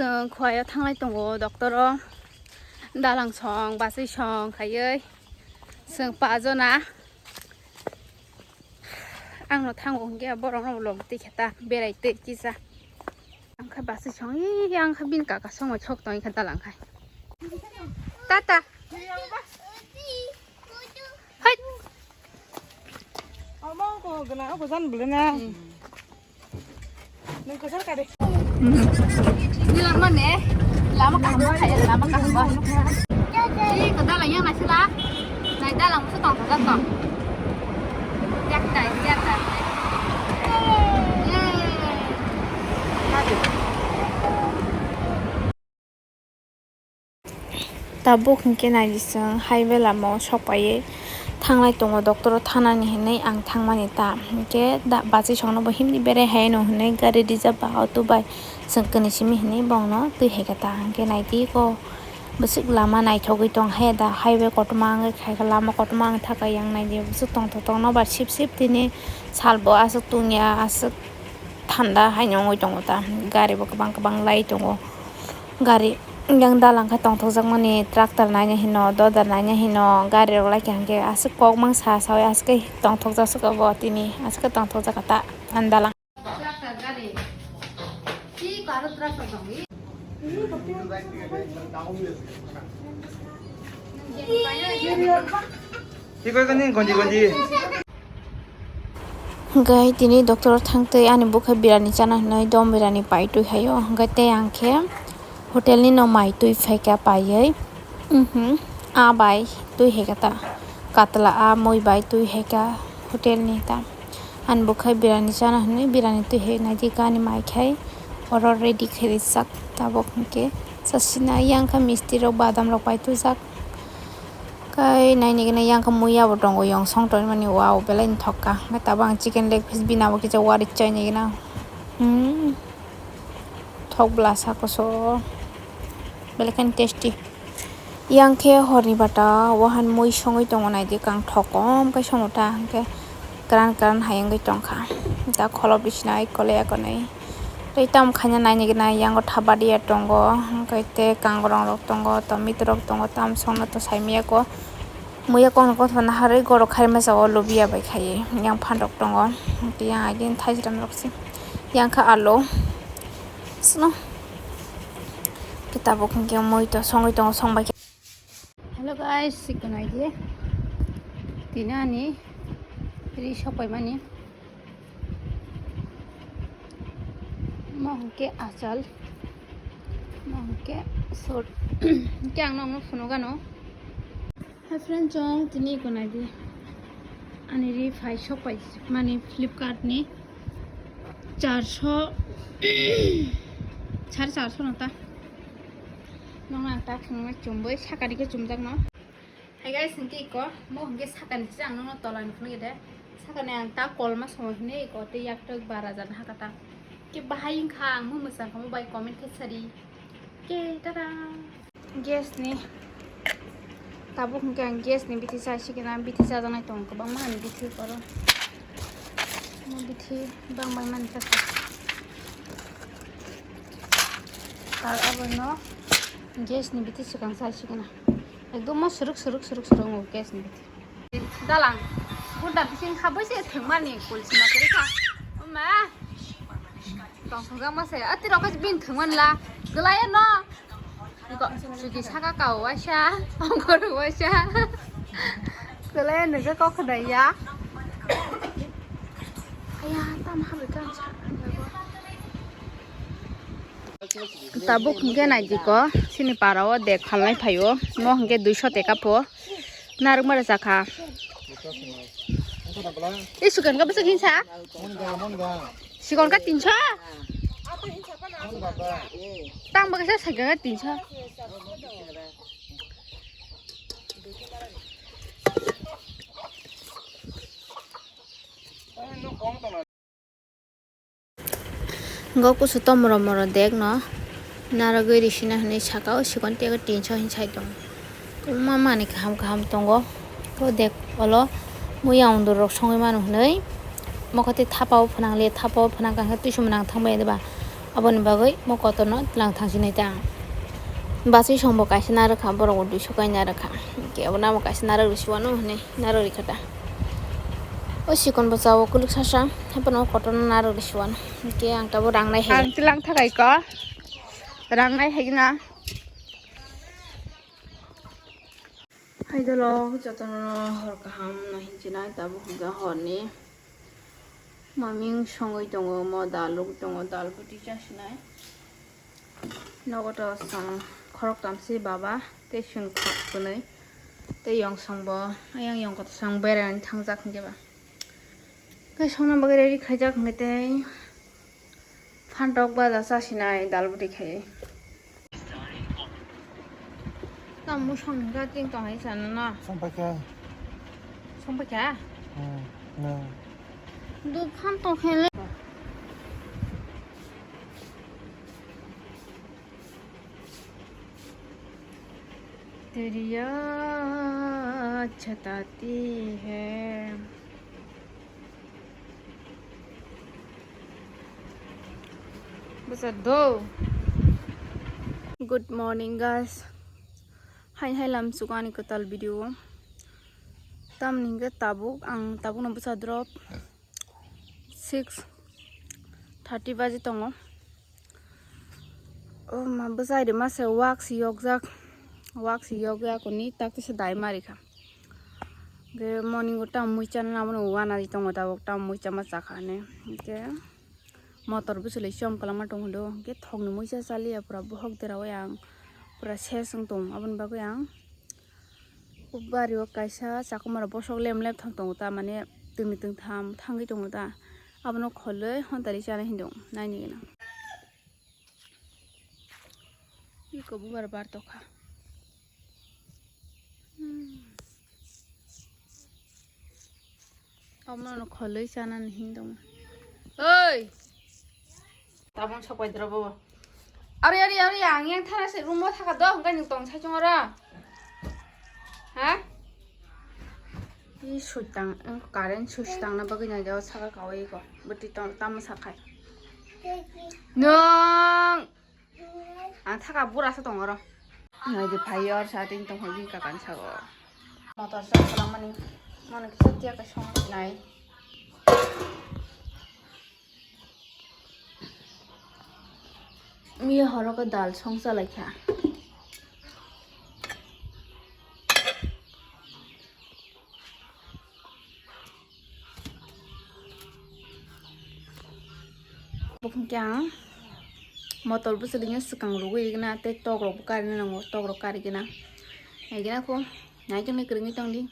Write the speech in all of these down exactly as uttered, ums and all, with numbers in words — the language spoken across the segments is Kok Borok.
Ang khwlai o thanglai tongo doctor o. Dalang song, bachwi song khaiwi. Chwng pajona. Ang no thango hwnkhe borok no log twi khe ta berai twi kisa. Ang khe bachwi song, ee, ang khe bini kaka song bai sok tong khe dalang khai. Tata. Hai. Omo ko gana obo jan bole na. Hmm. Nung kwchar ka de. Ni lama ne, lama kaham ba khai, lama kaham ba. Ni ko dalang yang nasi la. Nai dalang musu tong tong tong. Yak dai, yak dai. Yay. Tabuk hwnkhe naidi chwng highway lama o sokpaiwi thanglai tongo, doctor o thanani hinwi ang thangmani ta hwnkhe da-, bachwi songno bo himni berai haino hinwi gari reserve ba auto bai chwng kwnwi simi hinwi bongno twi haikha ta hwnkhe naidi ko bwswk lama naithogwi tong hai da highway kotorma wngwi khaikha lama kotorma wngwi thaka yang naidi bwswk tongthok tongno ba sip sip tini salbo aswk tungya aswk thanda haino wngwi tongo ta gari bo kwbang kwbang lai tongo. Gari yang dalang khe tongthokjakmani tractor naina hino, dodar naina hino, gari rok lai kaham khe aswk kok mangsa sawi aswk khe tongthokjak swk obo tini aswk khe tongthokjak ta ani dalang. Ki koi kani gonji gonji. Hwnkhe tini doctor o thangtwi ani bwkha birani chana hinwi dom birani pai twi haio. Hwnkhe tei ang khe hotel ni no mai twi phaikha paiwi. Mhm. A bai twi haikha ta. Katla a mui bai twi haikha hotel ni ta. Ani bwkha birani chana hinwi birani twi hai naidi kani mai khai oro ready khai rijak tabuk hwnkhe chasina yang kha misti rok badam rok pai twijak. Kai naini gana yang kha muya bo tongo yong song tongmani wow belai ni thok kha. Hwnkhe tabuk ang chicken leg piece bina bo kisa wari chai ni gana. Hmm. Thok bwlasa koso belai kheno tasty. Yang khe horni bata wahan mui songwi tongo naidi kang thok kom kai songo ta hwnkhe. Kran kran hai wngwi tongkha. Da kholo bisinai kole akonwi. Tei tamo khaina naini gwnai yango thabadia tongo, hwnkhe tei kangrong rok tongo, tomato rok tongo, tamo songno to saimaya ko. Muya kono kothoma naharwi gorok kharimasa o lobia bai khaiwi yang phan rok tongo. Hwnkhe yang agini thaichwram rok se. Yang kha alu. Sino. Khe tabuk hwnkhe mui to songwi tongo, songbai khe. Hello guys, sikon idea. Tini ani ri sokpai mani. Mo hwnkhe achal. Mo hwnkhe sort. Hwnkhe ang nokno phunukgano. Hi friends, chwng tini ikon idea. Ani ri phai sokpai mani Flipkart ni charso, sare charso no ta. Nokno ang ta khwlangma chumui sakani khe chumjakno. Hi guys, hwnkhe iko mo hwnkhe sakani se ang nokno tolani phunukya de. Sakani ang ta kolma somo hinwi iko tei yaktwk bara jani hakha ta. Khe bahai wngkha ang mo mwchang kha mo bai comment khe sadi. Khe tada. Gas ni tabuk hwnkhe ang gas ni bithi chai sikena, bithi chajaknai tongo kwbangma ani bithi oro. Mo bithi bang bai mani kha. Ar abono gas ni bithi swkang chai sikena. Ekdom mo swrwk swrwk swrwk swrwk wngo gas ni bithi. Dalang, gunda bising kha bai se thwngmani kulsi ma kwrwi kha. Oma. Tongthokjak ma se, a tirok khe bini thwngmani la. Kwlai no. Niko, chuki saka kao waisa, ongkor waisa. Kwlai no khe kok khnai ya. Aya, tam habai kan sa. Tabuk hwnkhe naidi ko, chini para o dek phalnai phaio, mo hwnkhe duiso teka po, narwkma rwchapkha. Isukan ka bwswk hinsa? Sikon ka tinso? Tang bagwi sa saikha ka tinso. Go kusu to moro moro dek no narwgwi risina hinwi saka o sikon tei tinso hinwi sai tongo. Kwbangma manwi kaham kaham tongo. O dek olo muya undurrok songwi mano hinwi. Mokhe tei thapa o phwnang le, thapa o phwnang kha khe twi sumnang thang bai diba. Aboni bagwi mo kotorno tlang thangsinai ta ang. Basui songbo kaisa narwkha, borok bo duiso kai narwkha. Hinkhe abono amo kaisa narwk rwsiwano hinwi narwk rikha ta. O sikon bo chao kwlwk sasa, haiphano o kotorno narwk rwsiwano. Hinkhe ang tabuk rang nai hai. Ang tlang thakai ko. Rang nai hai na. Hai dolo, jotono hor kaham no hinchinai, tabuk hwnkha horni maming songwi tongo, mo dal rwgwi tongo, dal buti chasinai. Nogo to chwng khoroktham se baba, tei chwng kha-, kwnwi, tei yong song bo, ayang yong kotor song beraina thangjak hinkhe ba. Tei songna bagwi ready khaijak hinkhe tei. Phantok baja chasinai dal bwtwi khai. Tamo song hwnkha ting tong hai sana na. Songpaikha. Songpaikha? Hmm, no. Du phantok khe le. Teria chata ti hai. Bwsa do. Good morning, guys. Hai hai lam chuko ani kwtal video o. Tamni hwnkhe tabuk, ang tabukno bwsa drop six thirty baji tongo. O ma bwsai rwma se wak si yokjak, wak si yokya kuni tak tisa dai ma rikha. Ge morning o tamo mui chana abono wana di tongo tabuk tamo mui chama chakha ne. Ge motor bwswlwi chom kwlangma tongo do. Ge thokni mui cha chaliya pura bohok dera o yang pura ses wng tong aboni bagwi ang. O bari o kaisa chakwma rok bosok lem lem thang tongo ta, mane twini twngtham thangwi tongo ta, abono kholwi hontari chana hinwi naini gana. Iko bubar bar tokha. Hmm. Omono kholwi chanani hinwi tongo. Oi! Tabung sok pai doro bobo. Ari, ari, ari, ang yang thana se room o thaka do, hwnkhe nwng tong sai chong oro. Ha? I switch tang, ang current switch tangna bagwi nai jao saka kawi ko. Bwtwi tong, tamo sakhai. Nwng! Ang thaka bura sa tong oro. Nai de phai or sa tin tong hoi ka kan sa go. Motor sa salang mani. Mani kisa tiya ka song nai. Mi horo ka dal song sa lai kha. Bukhung khe ang motor bwswk dingya swkang rwgwi rwgwna tei tok rok bo karina nango, tok rok karigwna. Naigwna kho, naitok ni kwrwngwi tongdi.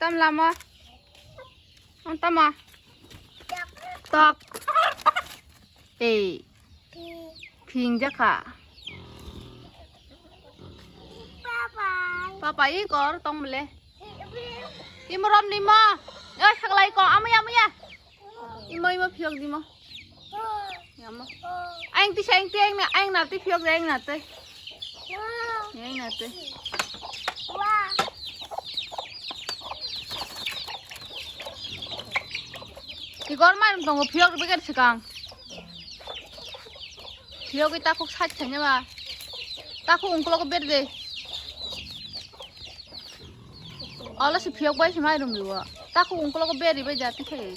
Tam lama. Ang tama. Tok. Ei. Phing jakha. Papa i kor tong mle. Imo rom nimo. Oi saklai ko amya amya. Imo imo phiyok dimo. Yama. Aing tisa aing tei aing na aing na tei phiyok aing na tei. Aing na tei. Igor mai tongo phiyok biket sikang. Phiyok i takhuk sat khanya ba. Takhuk ungklo ko ber de. Olo si phiyok bai si mai rum liwa. Takhuk ungklo ko ber bai jati khai.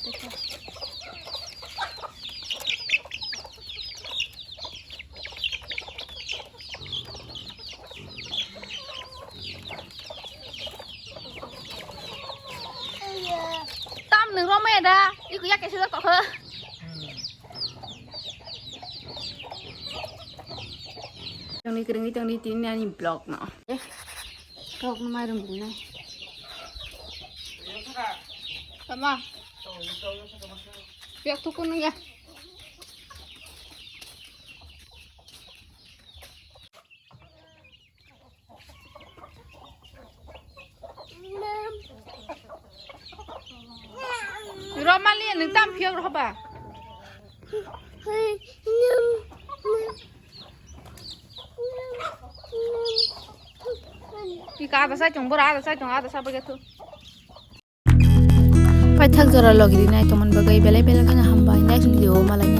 Tam nung roma ya da, iku ya kesi lo tokho. Tangni kering tangni tin ni ani blog no. Eh, kau kena mai rum ni. Tama. Piak tukun ya. Romali, nwng tam phiyok rw ba? Ika ada saitung, bora ada saitung, ada sabai tu. Paithak jora logi rinai tongmani bagwi belai belai kheno hambai. Next video o malai nai.